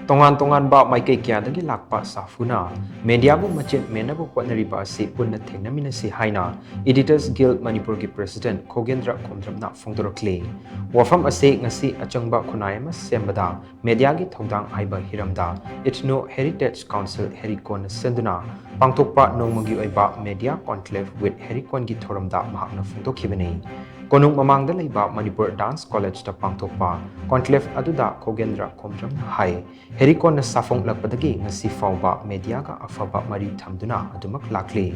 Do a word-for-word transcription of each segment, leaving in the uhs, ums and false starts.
ꯇꯣꯉꯥꯟ ꯇꯣꯉꯥꯟꯕ ꯃꯥꯏꯀꯩ ꯀꯌꯥꯗꯒꯤ ꯂꯥꯛꯄ ꯁꯥꯐꯨꯅ ꯃꯦꯗꯤꯌꯥꯕꯨ ꯃꯆꯦꯠ ꯃꯦꯟꯅꯕ ꯍꯣꯠꯅꯔꯤꯕ ꯑꯁꯤ ꯄꯨꯟꯅ ꯊꯦꯡꯅꯃꯤꯟꯅꯁꯤ ꯍꯥꯏꯅ Editors Guild ꯃꯅꯤꯄꯨꯔꯒꯤ ꯄ꯭ꯔꯦꯁꯤꯗꯦꯟꯠ ꯈꯣꯒꯦꯟꯗ꯭ꯔ ꯈꯣꯝꯗ꯭ꯔꯝꯅ ꯐꯣꯡꯗꯣꯔꯛꯂꯤ꯫ ꯋꯥꯐꯝ ꯑꯁꯤ ꯉꯁꯤ ꯑꯆꯪꯕ ꯈꯨꯟꯅꯥꯏ ꯑꯃ ꯁꯦꯝꯕꯗ ꯃꯦꯗꯤꯌꯥꯒꯤ ꯊꯧꯗꯥꯡ ꯍꯥꯏꯕ ꯍꯤꯔꯝꯗ Ethno Heritage Council ꯍꯦꯔꯤꯀꯣꯟꯅ ꯁꯦꯝꯗꯨꯅ ꯄꯥꯡꯊꯣꯛꯄ ꯅꯣꯡꯃꯒꯤ ꯑꯣꯏꯕ Media Conclave with ꯍꯦꯔꯤꯀꯣꯟꯒꯤ ꯊꯧꯔꯝꯗ ꯃꯍꯥꯛꯅ ꯐꯣꯡꯗꯣꯛꯈꯤꯕꯅꯤ꯫ ꯀꯣꯅꯨꯡ ꯃꯃꯥꯡꯗ ꯂꯩꯕ ꯃꯅꯤꯄꯨꯔ ꯗꯥꯟꯁ ꯀꯣꯂꯦꯖꯇ ꯄꯥꯡꯊꯣꯛꯄ conclave ꯑꯗꯨꯗ ꯈꯣꯒꯦꯟꯗ꯭ꯔ ꯈꯣꯝꯗ꯭ꯔꯝꯅ ꯍꯥꯏ, ꯍꯦꯔꯤꯀꯣꯟꯅ ꯁꯥꯐꯣꯡꯂꯛꯄꯗꯒꯤ ꯉꯁꯤ ꯐꯥꯎꯕ ꯃꯦꯗꯤꯌꯥꯒ ꯑꯐꯕ ꯃꯔꯤ ꯊꯝꯗꯨꯅ ꯑꯗꯨꯃꯛ ꯂꯥꯛꯂꯤ꯫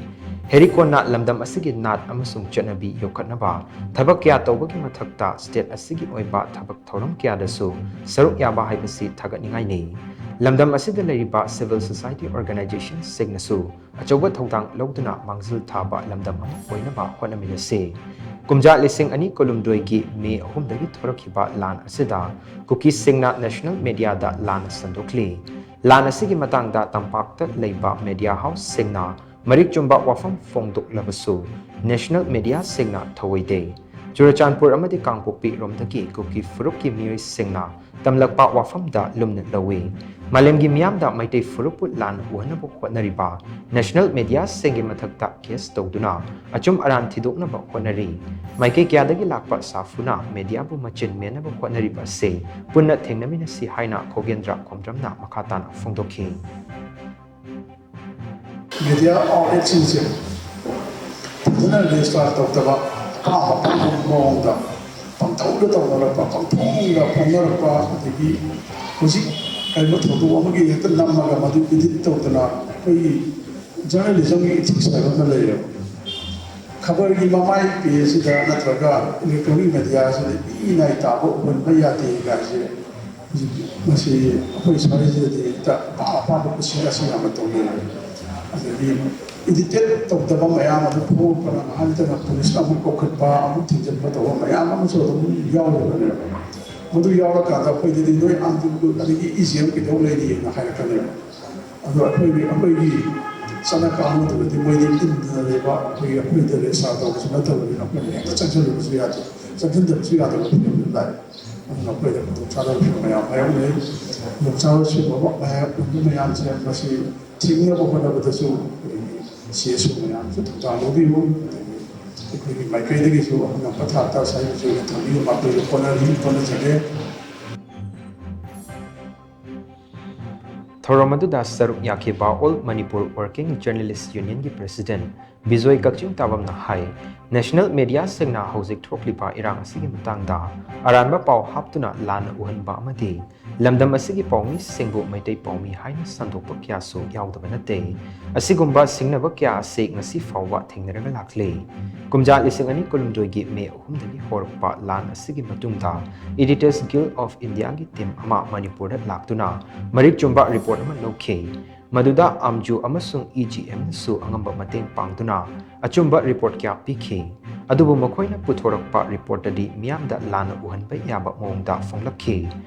ꯍꯦꯔꯤꯀꯣꯟꯅ ꯂꯝꯗꯝ ꯑꯁꯤꯒꯤ ꯅꯥꯠ ꯑꯃꯁꯨꯡ ꯆꯠꯅꯕꯤ ꯌꯣꯛꯈꯠꯅꯕ ꯊꯕꯛ ꯀꯌꯥ ꯇꯧꯕꯒꯤ ꯃꯊꯛꯇ ꯁ꯭ꯇꯦꯠ ꯑꯁꯤꯒꯤ ꯑꯣꯏꯕ ꯊꯕꯛ ꯊꯧꯔꯝ ꯀꯌꯥꯗꯁꯨ ꯁꯔꯨꯛ ꯌꯥꯕ ꯍꯥꯏꯕꯁꯤ ꯊꯥꯒꯠꯅꯤꯡꯉꯥꯏꯅꯤ꯫ ꯂꯝꯗꯝ ꯑꯁꯤꯗ ꯂꯩꯔꯤꯕ civil society organizationꯁꯤꯡꯅꯁꯨ ꯑꯆꯧꯕ ꯊꯧꯗꯥꯡ ꯂꯧꯗꯨꯅ ꯃꯥꯡꯖꯤꯜ ꯊꯥꯕ ꯂꯝꯗꯝ ꯑꯃ ꯑꯣꯏꯅꯕ ꯍꯣꯠꯅꯃꯤꯟꯅꯁꯤ꯫ ꯀꯨꯝꯖꯥ ꯂꯤꯁꯤꯡ ꯑꯅꯤ ꯀꯨꯟꯍꯨꯝꯗꯣꯏꯒꯤ ꯃꯦ ꯑꯍꯨꯝꯗꯒꯤ ꯊꯣꯔꯛꯈꯤꯕ ꯂꯥꯟ ꯑꯁꯤꯗ ꯀꯨꯀꯤꯁꯤꯡꯅ ꯅꯦꯁꯅꯦꯜ ꯃꯦꯗꯤꯌꯥꯗ ꯂꯥꯟꯅ ꯁꯟꯗꯣꯛꯂꯤ꯫ ꯂꯥꯟ ꯑꯁꯤꯒꯤ ꯃꯇꯥꯡꯗ ꯇꯝꯄꯥꯛꯇ ꯂꯩꯕ ꯃꯦꯗꯤꯌꯥ ꯍꯥꯎꯁꯁꯤꯡꯅ ꯃꯔꯤꯛ ꯆꯨꯝꯕ ꯋꯥꯐꯝ ꯐꯣꯡꯗꯣꯛꯂꯕꯁꯨ ꯅꯦꯁꯅꯦꯜ ꯃꯦꯗꯤꯌꯥꯁꯤꯡꯅ ꯊꯧꯑꯣꯏꯗꯦ꯫ ꯆꯨꯔꯆꯥꯟꯄꯨꯔ ꯑꯃꯗꯤ ꯀꯥꯡꯄꯣꯛꯄꯤ ꯔꯣꯝꯗꯒꯤ ꯀꯨꯀꯤ ꯐꯨꯔꯨꯞꯀꯤ ꯃꯤꯑꯣꯏꯁꯤꯡꯅ ꯇꯝꯂꯛꯄ ꯋꯥꯐꯝꯗ ꯂꯨꯝꯅ ꯂꯧꯏ꯫ ꯃꯥꯂꯦꯝꯒꯤ ꯃꯤꯌꯥꯝꯗ ꯃꯩꯇꯩ ꯐꯨꯔꯨꯞꯄꯨ ꯂꯥꯟ ꯎꯍꯟꯅꯕ ꯍꯣꯠꯅꯔꯤꯕ ꯅꯦꯁꯅꯦꯜ ꯃꯦꯗꯤꯌꯥꯁꯤꯡꯒꯤ ꯃꯊꯛꯇ ꯀꯦꯁ ꯇꯧꯗꯨꯅ ꯑꯆꯨꯝ ꯑꯔꯥꯟ ꯊꯤꯗꯣꯛꯅꯕ ꯍꯣꯠꯅꯔꯤ꯫ ꯃꯥꯏꯀꯩ ꯀꯌꯥꯗꯒꯤ ꯂꯥꯛꯄ ꯁꯥꯐꯨꯅ ꯃꯦꯗꯤꯌꯥꯕꯨ ꯃꯆꯤꯟ ꯃꯦꯟꯅꯕ ꯍꯣꯠꯅꯔꯤꯕ ꯑꯁꯤ ꯄꯨꯟꯅ ꯊꯦꯡꯅꯃꯤꯟꯅꯁꯤ ꯍꯥꯏꯅ ꯈꯣꯒꯦꯟꯗ꯭ꯔ ꯈꯣꯝꯗ꯭ꯔꯝꯅ ꯃꯈꯥ ꯇꯥꯅ ꯐꯣꯡꯗꯣꯛꯈꯤ꯫ ꯃꯦꯗꯤꯌꯥ ꯑꯥꯎꯠꯂꯦꯠꯁꯤꯡꯁꯦ ꯐꯖꯅ ꯔꯦꯖꯤꯁꯇꯥꯔ ꯇꯧꯗꯕ, ꯑꯄꯥꯝ ꯑꯄꯥꯝꯕ ꯃꯑꯣꯡꯗ ꯄꯪꯇꯧꯗ ꯇꯧꯅꯔꯛꯄ, ꯄꯪꯐꯣꯡꯗ ꯐꯣꯡꯅꯔꯛꯄ, ꯑꯗꯒꯤ ꯍꯧꯖꯤꯛ ꯀꯔꯤꯒꯨꯝꯕ ꯊꯧꯗꯣꯛ ꯑꯃꯒꯤ ꯍꯦꯛꯇ ꯅꯝꯃꯒ ꯃꯗꯨ ꯏꯗꯤꯠ ꯇꯧꯗꯅ ꯑꯩꯈꯣꯏꯒꯤ ꯖꯔꯅꯦꯂꯤꯖꯝꯒꯤ ꯏꯊꯤꯛꯁ ꯍꯥꯏꯕ ꯑꯃ ꯂꯩꯔꯦꯕ꯫ ꯈꯕꯔꯒꯤ ꯃꯃꯥꯏ ꯄꯦꯖꯁꯤꯗ ꯅꯠꯇ꯭ꯔꯒ ꯏꯂꯦꯛꯇ꯭ꯔꯣꯅꯤꯛ ꯃꯦꯗꯤꯌꯥꯁꯤꯗ ꯏ ꯏꯅꯥꯏ ꯇꯥꯕ ꯎꯍꯟꯕ ꯌꯥꯗꯦ ꯀꯥꯏꯁꯦ ꯍꯧꯖꯤꯛ ꯃꯁꯤ ꯑꯩꯈꯣꯏ ꯁ꯭ꯋꯥꯏꯁꯤꯗꯗꯤ ꯍꯦꯛꯇ ꯑꯄꯥꯝ ꯑꯄꯥꯝꯕ ꯀꯨꯁꯤ ꯔꯥꯁꯤ ꯌꯥꯝꯅ ꯇꯧꯅꯩ꯫ ꯑꯗꯒꯤ ꯏꯗꯤꯇꯦꯠ ꯇꯧꯗꯕ ꯃꯌꯥꯝ ꯑꯗꯨ ꯐꯣꯡꯗꯣꯛꯄꯅ ꯉꯥꯏꯍꯥꯛ ꯂꯩꯇꯅ ꯄꯨꯂꯤꯁꯅ ꯑꯃꯨꯛ ꯀꯧꯈꯠꯄ, ꯑꯃꯨꯛ ꯊꯤꯡꯖꯤꯟꯕ ꯇꯧꯕ ꯃꯌꯥꯝ ꯑꯃꯁꯨ ꯑꯗꯨꯝ ꯌꯥꯎꯔꯤꯕꯅꯦꯕ꯫ ꯃꯗꯨ ꯌꯥꯎꯔꯀꯥꯟꯗ ꯑꯩꯈꯣꯏꯗꯗꯤ ꯅꯣꯏ ꯑꯥꯟꯗꯨ ꯑꯗꯒꯤ ꯏ ꯖꯤ ꯑꯦꯝ ꯀꯩꯗꯧ ꯂꯩꯔꯤꯅ ꯍꯥꯏꯔꯛꯀꯅꯦꯕ꯫ ꯑꯗꯣ ꯑꯩꯈꯣꯏꯒꯤ ꯑꯩꯈꯣꯏꯒꯤ ꯆꯠꯅ ꯀꯥꯡꯂꯣꯟꯗꯨꯗꯗꯤ ꯃꯣꯏꯗꯤ ꯏꯟꯗꯅ ꯂꯩꯕ ꯑꯩꯈꯣꯏꯒꯤ ꯑꯩꯈꯣꯏꯗ ꯔꯦꯖꯤꯁꯇꯥꯔ ꯇꯧꯕꯁꯨ ꯅꯠꯇꯕꯅꯤꯅ ꯑꯩꯈꯣꯏꯅ ꯍꯦꯛꯇ ꯆꯪꯁꯤꯜꯂꯨꯕꯁꯨ ꯌꯥꯗꯦ꯫ ꯆꯪꯁꯤꯟꯗꯕꯁꯨ ꯌꯥꯗꯕ ꯐꯤꯕꯝꯗ ꯂꯥꯛꯑꯦ꯫ ꯑꯗꯨꯅ ꯑꯩꯈꯣꯏꯗ ꯈꯨꯗꯣꯡꯆꯥꯗꯕ ꯐꯤꯕꯝ ꯃꯌꯥꯝ ꯃꯥꯌꯣꯛꯅꯩ꯫ ꯈꯨꯗꯣꯡꯆꯥꯕ ꯁꯤꯒꯨꯝꯕ ꯃꯌꯥꯝ ꯃꯌꯥꯝꯁꯦ ꯃꯁꯤ ꯊꯤꯡꯅꯕ ꯍꯣꯠꯅꯕꯗꯁꯨ ꯑꯩꯈꯣꯏꯒꯤ ꯁꯤ ꯑꯦꯁ ꯑꯣ ꯃꯌꯥꯝꯁꯨ ꯊꯧꯗꯥꯡ ꯂꯧꯕꯤꯌꯨ꯫ ꯑꯗꯒꯤ ꯑꯩꯈꯣꯏꯒꯤ ꯃꯥꯏꯀꯩꯗꯒꯤꯁꯨ ꯑꯉꯝꯕ ꯊꯥꯛꯇ ꯁꯥꯏꯕꯁꯨ ꯊꯝꯕꯤꯌꯨ, ꯃꯈꯣꯏꯁꯨ ꯍꯣꯠꯅꯔꯤ, ꯍꯣꯠꯅꯖꯒꯦ꯫ ꯊꯧꯔꯝ ꯑꯗꯨꯗ ꯁꯔꯨꯛ ꯌꯥꯈꯤꯕ All Manipur Working Journalist Unionꯒꯤ President Bijoy ꯀꯛꯆꯤꯡ ꯇꯥꯕꯝꯅ ꯍꯥꯏ, National Mediaꯁꯤꯡꯅ ꯍꯧꯖꯤꯛ ꯊꯣꯛꯂꯤꯕ ꯏꯔꯥꯡ ꯑꯁꯤꯒꯤ ꯃꯇꯥꯡꯗ ꯑꯔꯥꯟꯕ ꯄꯥꯎ ꯍꯥꯞꯇꯨꯅ ꯂꯥꯟꯅ ꯎꯍꯟꯕ ꯑꯃꯗꯤ ꯂꯝꯗꯝ ꯑꯁꯤꯒꯤ ꯄꯥꯎꯃꯤꯁꯤꯡꯕꯨ ꯃꯩꯇꯩ ꯄꯥꯎꯃꯤ ꯍꯥꯏꯅ ꯁꯟꯗꯣꯛꯄ ꯀꯌꯥꯁꯨ ꯌꯥꯎꯗꯕ ꯅꯠꯇꯦ꯫ ꯑꯁꯤꯒꯨꯝꯕ ꯁꯤꯡꯅꯕ ꯀꯌꯥ ꯑꯁꯤ ꯉꯁꯤ ꯐꯥꯎꯕ ꯊꯦꯡꯅꯔꯒ ꯂꯥꯛꯂꯤ꯫ ꯀꯨꯝꯖꯥ ꯂꯤꯁꯤꯡ ꯑꯅꯤ ꯀꯨꯟꯍꯨꯝꯗꯣꯏꯒꯤ ꯃꯦ ꯑꯍꯨꯝꯗꯒꯤ ꯍꯧꯔꯛꯄ ꯂꯥꯟ ꯑꯁꯤꯒꯤ ꯃꯇꯨꯡꯗ Editors Guild of Indiaꯒꯤ team ꯑꯃ ꯃꯅꯤꯄꯨꯔꯗ ꯂꯥꯛꯇꯨꯅ ꯃꯔꯤꯛ ꯆꯨꯝꯕ report ꯑꯃ ꯂꯧꯈꯤ꯫ ꯃꯗꯨꯗ ꯑꯥꯝꯖꯨ ꯑꯃꯁꯨꯡ ꯏ ꯖꯤ ꯑꯦꯝꯅꯁꯨ ꯑꯉꯝꯕ ꯃꯇꯦꯡ ꯄꯥꯡꯗꯨꯅ ꯑꯆꯨꯝꯕ report ꯀꯌꯥ ꯄꯤꯈꯤ꯫ ꯑꯗꯨꯕꯨ ꯃꯈꯣꯏꯅ ꯄꯨꯊꯣꯔꯛꯄ reportꯇꯗꯤ ꯃꯤꯌꯥꯝꯗ ꯂꯥꯟꯅ ꯎꯍꯟꯕ ꯌꯥꯕ ꯃꯑꯣꯡꯗ ꯐꯣꯡꯂꯛꯈꯤ꯫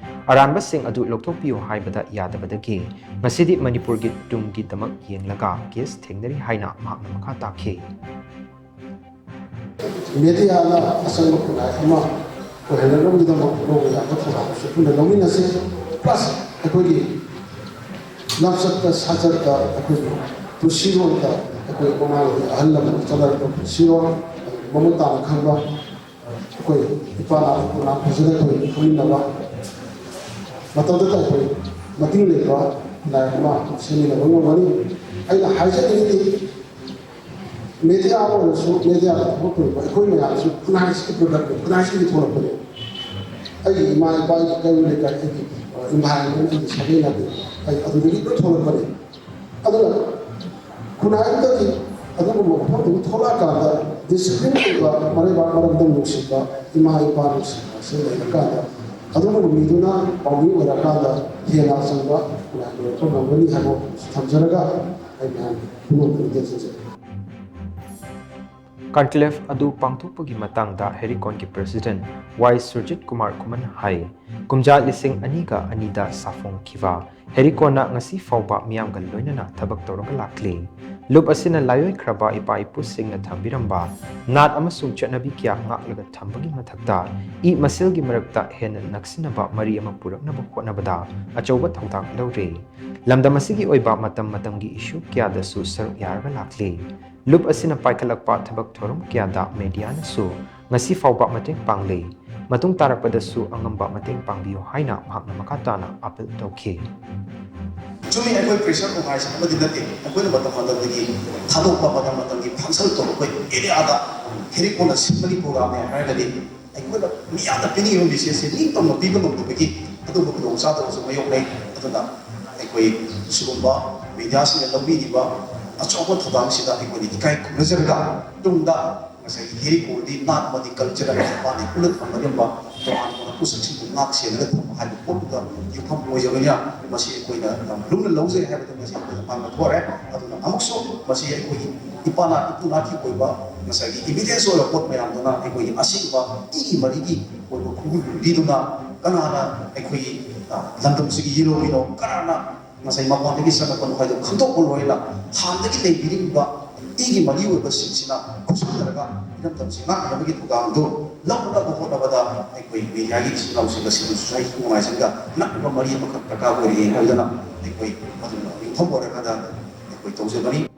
ꯑꯔꯥꯟꯕꯁꯤꯡ ꯑꯗꯨ ꯂꯧꯊꯣꯛꯄꯤꯌꯨ ꯍꯥꯏꯕꯗ ꯌꯥꯗꯕꯗꯒꯤ ꯉꯁꯤꯗꯤ ꯃꯅꯤꯄꯨꯔꯒꯤ ꯇꯨꯡꯒꯤꯗꯃꯛ ꯌꯦꯡꯂꯒ case ꯊꯦꯡꯅꯔꯤ ꯍꯥꯏꯅ ꯃꯍꯥꯛꯅ ꯃꯈꯥ ꯇꯥꯈꯤ꯫ ꯃꯦꯗꯤꯌꯥꯅ ꯑꯆꯪꯕ ꯈꯨꯟꯅꯥꯏ ꯑꯃ ꯑꯣꯏꯍꯟꯅꯕꯒꯤꯗꯃꯛ ꯂꯧꯕ ꯌꯥꯕ ꯊꯧꯗꯥꯡꯁꯨ ꯄꯨꯟꯅ ꯂꯧꯃꯤꯟꯅꯁꯤ꯫ Plus ꯑꯩꯈꯣꯏꯒꯤ ꯂꯝꯆꯠꯇ ꯁꯥꯖꯠꯇ ꯑꯩꯈꯣꯏꯒꯤ ꯄꯨꯟꯁꯤꯔꯣꯜꯗ ꯑꯩꯈꯣꯏ ꯃꯃꯥꯡꯒꯤ ꯑꯍꯜ ꯂꯃꯟꯅ ꯆꯠꯅꯔꯛꯄ ꯄꯨꯟꯁꯤꯔꯣꯜ ꯃꯃꯨꯠ ꯇꯥꯅ ꯈꯪꯕ ꯑꯩꯈꯣꯏ ꯏꯄꯥ ꯅꯥꯎꯄꯥ ꯐꯖꯅ ꯑꯩꯈꯣꯏ ꯈꯪꯃꯤꯟꯅꯕ ꯃꯇꯝꯗꯨꯗ ꯑꯩꯈꯣꯏ ꯃꯇꯤꯡ ꯂꯩꯕ ꯈꯨꯟꯅꯥꯏ ꯑꯃ ꯁꯦꯝꯃꯤꯟꯅꯕ ꯉꯝꯒꯅꯤ꯫ ꯑꯩꯅ ꯍꯥꯏꯖꯅꯤꯡꯉꯤꯗꯤ ꯃꯦꯗꯤꯌꯥ ꯑꯣꯏꯔꯁꯨ ꯃꯦꯗꯤꯌꯥꯗ ꯊꯕꯛ ꯇꯧꯔꯤꯕ ꯑꯩꯈꯣꯏ ꯃꯌꯥꯝꯁꯨ ꯈꯨꯟꯅꯥꯏꯁꯤꯒꯤ ꯄ꯭ꯔꯗꯛꯅꯤ, ꯈꯨꯟꯅꯥꯏꯁꯤꯒꯤ ꯊꯣꯛꯂꯛꯄꯅꯤ꯫ ꯑꯩꯒꯤ ꯏꯃꯥ ꯏꯄꯥ, ꯑꯩꯒꯤ ꯀꯩꯔꯣꯜ ꯂꯩꯀꯥꯏ, ꯑꯩꯒꯤ ꯏꯟꯚꯥꯏꯔꯣꯟꯃꯦꯟ, ꯑꯩꯒꯤ ꯁꯥꯒꯩ ꯅꯥꯇꯩ, ꯑꯩ ꯑꯗꯨꯗꯒꯤ ꯂꯣꯏ ꯊꯣꯛꯂꯛꯄꯅꯤ꯫ ꯑꯗꯨꯅ ꯈꯨꯟꯅꯥꯏꯗꯨꯗꯒꯤ ꯑꯗꯨꯒꯨꯝꯕ ꯃꯐꯝꯗꯒꯤ ꯊꯣꯛꯂꯛꯑꯀꯥꯟꯗ ꯗꯤꯁꯤꯄ꯭ꯂꯤꯟ ꯑꯣꯏꯕ, ꯃꯔꯩꯕꯥꯛ ꯃꯔꯝꯗꯝ ꯅꯨꯡꯁꯤꯕ, ꯏꯃꯥ ꯏꯄꯥ ꯅꯨꯡꯁꯤꯕ ꯑꯁꯤ ꯂꯩꯔꯀꯥꯟꯗ ꯑꯗꯨꯒꯨꯝꯕ ꯃꯤꯗꯨꯅ ꯄꯥꯎꯃꯤ ꯑꯣꯏꯔꯀꯥꯟꯗ ꯍꯦꯟꯅ ꯑꯆꯧꯕ ꯈꯨꯟꯅꯥꯏ ꯑꯣꯏꯔꯛꯄ ꯉꯝꯒꯅꯤ ꯍꯥꯏꯕ ꯋꯥꯐꯝꯁꯤ ꯊꯝꯖꯔꯒ ꯑꯩ ꯃꯌꯥꯝ ꯄꯨꯝꯅꯃꯛꯄꯨ ꯇꯦꯟꯖꯖꯒꯦ꯫ Conclave ꯑꯗꯨ ꯄꯥꯡꯊꯣꯛꯄꯒꯤ ꯃꯇꯥꯡꯗ ꯍꯦꯔꯤꯀꯣꯟꯒꯤ president ꯋꯥꯏ ꯁꯨꯔꯖꯤꯠ ꯀꯨꯃꯥꯔ ꯈꯨꯃꯟ ꯍꯥꯏ, ꯀꯨꯝꯖꯥ ꯂꯤꯁꯤꯡ ꯑꯅꯤꯒ ꯑꯅꯤꯗ ꯁꯥꯐꯣꯡꯈꯤꯕ ꯍꯦꯔꯤꯀꯣꯟꯅ ꯉꯁꯤ ꯐꯥꯎꯕ ꯃꯤꯌꯥꯝꯒ ꯂꯣꯏꯅꯅ ꯊꯕꯛ ꯇꯧꯔꯒ ꯂꯥꯛꯂꯤ꯫ ꯂꯨꯞ ꯑꯁꯤꯅ ꯂꯥꯏꯑꯣꯏꯈ꯭ꯔꯕ ꯏꯄꯥ ꯏꯄꯨꯁꯤꯡꯅ ꯊꯝꯕꯤꯔꯝꯕ ꯅꯥꯠ ꯑꯃꯁꯨꯡ ꯆꯠꯅꯕꯤ ꯀꯌꯥ ꯉꯥꯛꯂꯒ ꯊꯝꯕꯒꯤ ꯃꯊꯛꯇ, ꯏ ꯃꯁꯦꯜꯒꯤ ꯃꯔꯛꯇ ꯍꯦꯟꯅ ꯅꯛꯁꯤꯟꯅꯕ ꯃꯔꯤ ꯑꯃ ꯄꯨꯔꯛꯅꯕ ꯍꯣꯠꯅꯕꯗ ꯑꯆꯧꯕ ꯊꯧꯗꯥꯡ ꯂꯧꯔꯤ꯫ ꯂꯝꯗꯝ ꯑꯁꯤꯒꯤ ꯑꯣꯏꯕ ꯃꯇꯝ ꯃꯇꯝꯒꯤ issue ꯀꯌꯥꯗꯁꯨ ꯁꯔꯨꯛ ꯌꯥꯔꯒ ꯂꯥꯛꯂꯤ꯫ ꯂꯨꯞ ꯑꯁꯤꯅ ꯄꯥꯏꯈꯠꯂꯛꯄ ꯊꯕꯛ ꯊꯧꯔꯝ ꯀꯌꯥꯗ mediaꯅꯁꯨ ꯉꯁꯤ ꯐꯥꯎꯕ ꯃꯇꯦꯡ ꯄꯥꯡꯂꯤ꯫ ꯃꯇꯨꯡ ꯇꯥꯔꯛꯄꯗꯁꯨ ꯑꯉꯝꯕ ꯃꯇꯦꯡ ꯄꯥꯡꯕꯤꯌꯨ ꯍꯥꯏꯅ ꯃꯍꯥꯛꯅ ꯃꯈꯥ ꯇꯥꯅ appeal ꯇꯧꯈꯤ꯫ ꯆꯨꯝꯃꯤ, ꯑꯩꯈꯣꯏ pressure ꯈꯣꯡꯍꯥꯏꯁꯦ ꯑꯃꯗꯤ ꯅꯠꯇꯦ꯫ ꯑꯩꯈꯣꯏꯅ ꯃꯇꯝ ꯃꯇꯝꯗꯒꯤ ꯊꯥꯗꯣꯛꯄ, ꯃꯇꯝ ꯃꯇꯝꯒꯤ function ꯇꯧꯕ, ꯑꯩꯈꯣꯏ areaꯗ ꯍꯦꯔꯤꯀꯣꯟꯅ ꯁꯤꯟꯕꯒꯤ programꯅꯦ ꯍꯥꯏꯔꯒꯗꯤ, ꯑꯩꯈꯣꯏꯅ ꯃꯤꯌꯥꯝꯗ ꯄꯤꯅꯤꯡꯉꯤꯕ messageꯁꯦ ꯅꯤꯡꯇꯝꯅ ꯄꯤꯕ ꯉꯝꯗꯕꯒꯤ ꯑꯗꯨꯒꯨꯝꯕ ꯈꯨꯗꯣꯡꯆꯥꯗꯕꯁꯨ ꯃꯥꯌꯣꯛꯅꯩ꯫ ꯑꯗꯨꯅ ꯑꯩꯈꯣꯏ ꯁꯤꯒꯨꯝꯕ mediaꯁꯤꯡꯅ ꯂꯧꯕꯤꯔꯤꯕ ꯑꯆꯧꯕ ꯊꯧꯗꯥꯡꯁꯤꯗ ꯑꯩꯈꯣꯏꯅ ꯏꯀꯥꯏ ꯈꯨꯝꯅꯖꯔꯒ, ꯇꯨꯡꯗ ꯉꯁꯥꯏꯒꯤ ꯍꯦꯔꯤꯀꯣꯟꯗꯤ ꯅꯥꯠ ꯑꯃꯗꯤ culture ꯑꯃꯗꯤ ꯄꯥꯟꯗꯤ ꯄꯨꯟꯅ ꯊꯝꯅꯔꯤꯕ ꯇꯣꯉꯥꯟ ꯇꯣꯉꯥꯟꯕ ꯄꯣꯠꯁꯛꯁꯤꯡꯕꯨ ꯉꯥꯛ ꯁꯦꯟꯅꯒ ꯊꯝꯕ ꯍꯥꯏꯕ ꯄꯣꯠꯇꯨꯗ ꯌꯨꯝꯐꯝ ꯑꯣꯏꯖꯕꯅꯤꯅ, ꯃꯁꯤ ꯑꯩꯈꯣꯏꯅ ꯌꯥꯝ ꯂꯨꯝꯅ ꯂꯧꯖꯩ ꯍꯥꯏꯕꯗꯨ ꯉꯁꯤ ꯑꯩꯈꯣꯏꯅ ꯃꯥꯡꯕ ꯊꯣꯛꯑꯔꯦ꯫ ꯑꯗꯨꯅ ꯑꯃꯨꯛꯁꯨ ꯃꯁꯤ ꯑꯩꯈꯣꯏꯒꯤ ꯏꯄꯥ ꯅꯥꯠ, ꯏꯄꯨ ꯅꯥꯠꯀꯤ ꯑꯣꯏꯕ ꯉꯁꯥꯏꯒꯤ evidence ꯑꯣꯏꯕ ꯄꯣꯠ ꯃꯌꯥꯝꯗꯨꯅ ꯑꯩꯈꯣꯏꯒꯤ ꯑꯁꯦꯡꯕ ꯏꯒꯤ ꯃꯔꯤꯒꯤ ꯑꯣꯏꯕ ꯈꯣꯡꯒꯨꯜ ꯂꯤꯗꯨꯅ ꯀꯅꯥꯅ ꯑꯩꯈꯣꯏꯒꯤ, ꯑ, ꯂꯝꯗꯝꯁꯤꯒꯤ ꯌꯦꯜꯍꯧꯃꯤꯅꯣ, ꯀꯅꯥꯅ ꯉꯁꯥꯏ ꯃꯄꯥꯟꯗꯒꯤ ꯆꯪꯂꯛꯄꯅꯣ ꯍꯥꯏꯗꯣ ꯈꯪꯗꯣꯛꯄ ꯂꯣꯏꯅ ꯍꯥꯟꯅꯗꯒꯤ ꯂꯩꯕꯤꯔꯤꯕ ꯏꯒꯤ ꯃꯔꯤ ꯑꯣꯏꯕꯁꯤꯡꯁꯤꯅ ꯈꯨꯠꯁꯝꯅꯔꯒ ꯏꯔꯝꯗꯝꯁꯤ ꯉꯥꯛꯅꯅꯕꯒꯤ ꯊꯧꯗꯥꯡꯗꯨ ꯂꯧꯅꯕ ꯍꯣꯠꯅꯕꯗ ꯑꯩꯈꯣꯏ mediaꯒꯤ ꯏꯆꯤꯜ ꯏꯅꯥꯎꯁꯤꯡ ꯑꯁꯤꯕꯨꯁꯨ ꯑꯩ ꯈꯨꯟꯅꯥꯏꯁꯤꯡꯗ ꯅꯛꯅꯕ ꯃꯔꯤ ꯑꯃꯈꯛ ꯗꯔꯀꯥꯔ ꯑꯣꯏꯔꯤ ꯍꯥꯏꯗꯨꯅ ꯑꯩꯈꯣꯏ ꯃꯗꯨꯅ ꯌꯨꯝꯐꯝ ꯑꯣꯏꯔꯀꯥꯟꯗ ꯑꯩꯈꯣꯏ ꯇꯧꯖꯕꯅꯤ꯫